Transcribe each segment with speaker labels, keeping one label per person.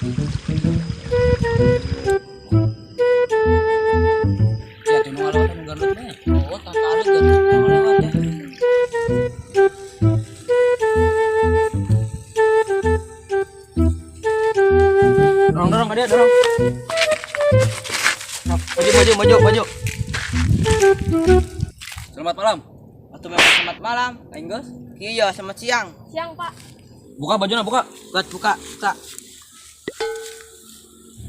Speaker 1: Ya tuh nu ngalewat nu gandut mah. Oh, tatarik gandut nu ngalewat ya. Dorong dorong ka dia dorong. Maju maju maju maju. Selamat malam.
Speaker 2: Atau memang selamat malam, aing geus. Iya, selamat siang.
Speaker 3: Siang, Pak.
Speaker 1: Buka bajunya buka.
Speaker 2: Buka, buka, buka.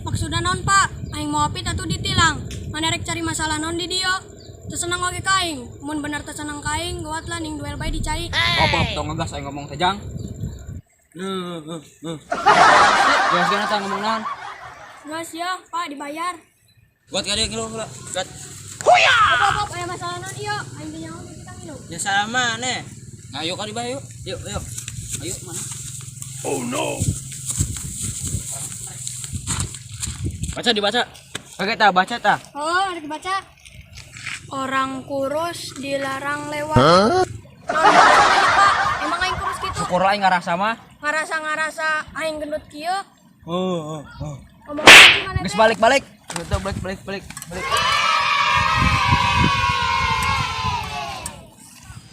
Speaker 3: Maksudna naon, Pak? Aing mawa pit atuh ditilang. Mana rek cari masalah naon di dieu? Teu senang oge ka aing. Mun bener teu senang ka aing, gawat lah ning duel bae di cai.
Speaker 1: Apa tong ngegas aing ngomong teh jang. Jelas kan eta ngomong naon?
Speaker 3: Geus ya, Pak, dibayar.
Speaker 1: Buat ka dieu ngilu heula. Buat.
Speaker 3: Apa apa aya masalah naon ieu? Aing teh nyaho kita ngilu.
Speaker 2: Ya salah mana?
Speaker 1: Nah, ayo ka dieu bae yuk.
Speaker 2: Yuk, yuk.
Speaker 1: Ayo mana?
Speaker 4: Oh no.
Speaker 1: Baca dibaca.
Speaker 2: Oke, ta baca ta.
Speaker 3: Oh, ada dibaca. Orang kurus dilarang lewat. Naon maksudna ieu, Pak? Emang aing kurus gitu?
Speaker 1: Syukur aing ngarasa mah.
Speaker 3: Ngarasa-ngarasa aing gendut kieu.
Speaker 1: Oh, oh, oh.
Speaker 3: Ngomong apa sih mana
Speaker 1: Geus
Speaker 3: teh?
Speaker 1: balik-balik.
Speaker 2: Betul, balik, balik, balik, balik.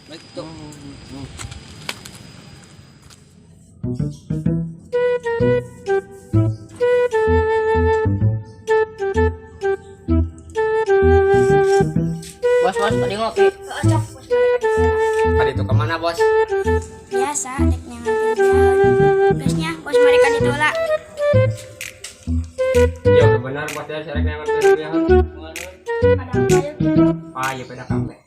Speaker 2: Balik tuh. Bos, bos, tadi ngopi.
Speaker 3: Heeh, cok, bos mereka di sekolah.
Speaker 2: Tadi itu kemana, bos?
Speaker 3: Biasa, dek neangan kerjaan. Gasnya, bos mereka ditolak.
Speaker 5: Ya udah benar bos dari serek neangan kerjaan.
Speaker 3: Ada apa ya gitu?
Speaker 5: Ah, ya pada kafe.